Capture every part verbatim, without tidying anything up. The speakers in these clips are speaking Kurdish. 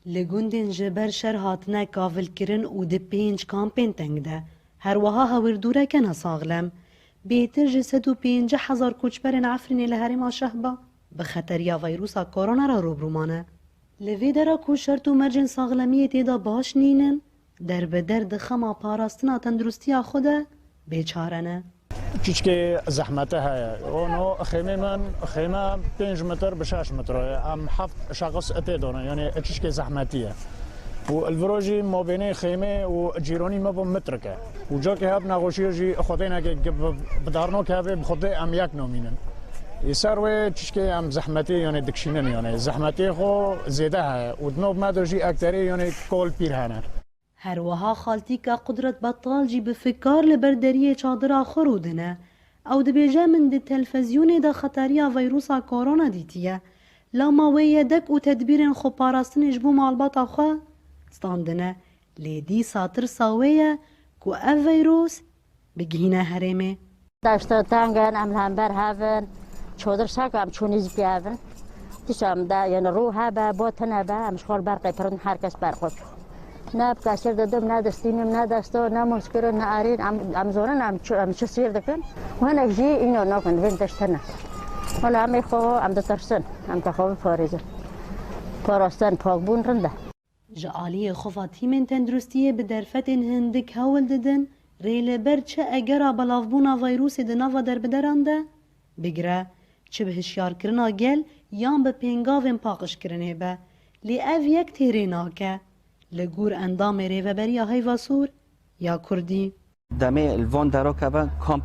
Li gundên ji ber şer hatine kavilkirin û di pênc kampên teng de, her wiha hewirdûreke nesaxlem. Bêtir ji sed û pêncî hezar koçberên Efrînê li herêma Şehba bi xeteriya vîrusa korona re rûbirû mane. Li vê dera ku şert û mercên saxlemiyê tê de baş nînin, derbider di xema parastina tenduristiya xwe de bêçare ne. Çişkê zehmete heye. Ono xêmê min, xême pênc metr bi şeş metro ye. Em heft şexs tê de ne, yanî çişkê zehmetî ye. Û li viro jî mabênê xêmê û cîronî me bo metrik e. Û cakê hev nexweşiye jî xwedêneke bi, bi darnok hebe bi xwedê em yek namînin. Ê ser wê çişkê em zehmetê, yanî dikişînin, yanî zehmetê xwe zêde heye. Û di nav me de jî ekterê, yanî kol pîr hene. Her wiha xaltîka Qudret Betal jî bi fikar li ber deriyê çadira xwe rûdine. Ew dibêje, min di telfezyonê de xeteriya vîrusa korona dîtiye. Lama wê yedek û tedbîrên xweparastinê ji bo malbata xwe standine. Lê dîsa tirsa wê ye ku ev vîrus bigihîne herêmê. Deşta teng in, em li hember hev in. Çodir sek em çû nêzîkî hev in. Tişt em de, yani rû hebe, bo tune be, em ji xwe li ber qêpirin, her kes ber xwe çû. Ne bi kesir didim, ne distînim, ne desto, ne mûskirin, ne erîn. Em, em zonin, em çi, em çi sîr dikin. Û hinek jî îno nakin, vên tişt tune. Wela em ê xwe, em ditirsin, em te xwe biparêzin. Parastin, pakbûn rind e. Ji aliyê xwe ve tîmên tenduristiyê bi derfetên hindik hewl didin, rê li ber çi egera belavbûna vîrusê di nava derbideran de bigire, çi bi hişyarkirina gel yan bi pêngavên paqijkirinê be. Lê ev yek têrê nake, li gor endamê Rêveberiya Heyva Sor ya Kurdî. Demê li van dera keve kamp,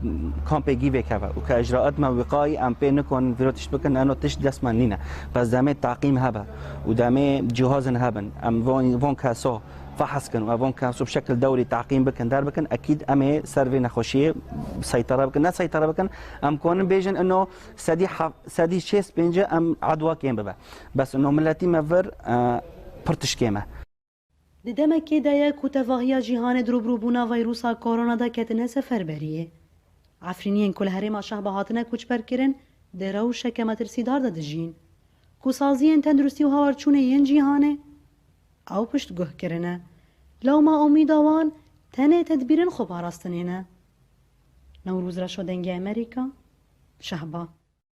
kampê gîvê keve û ke icraat me wîqayî em pê nikonin vîro tişt bikin, eno tişt dest me nîne. Bes demê taqîm hebe û demê cihazin hebin. Em van, van keso fehs kin û van keso bi şekil dewrî taqîm bikin, derbikin, ekîd em ê ser vê nexweşiyê seytara bikin. Ne seytara bikin, em konin bêjin ino sedî hef-, sedî şêst pênc em edwa kêm bibe. Bes ino miletî me vir, e, pir tişt kêm e. Di demekê de ye ku tevahiya cîhanê di rûbirûbûna vîrusa korona de ketine seferberiyê. Efrîniyên ku li herêma Şehba hatine koçberkirin, di rewşeke metirsîdar de dijîn. Ku saziyên tenduristî û hawarçûnê yên cîhanê ew piştguh kirine. Lewma umîda wan tenê tedbîrên xweparastinê ne. Newroz Reşo, Dengê Amerîka, Şehba.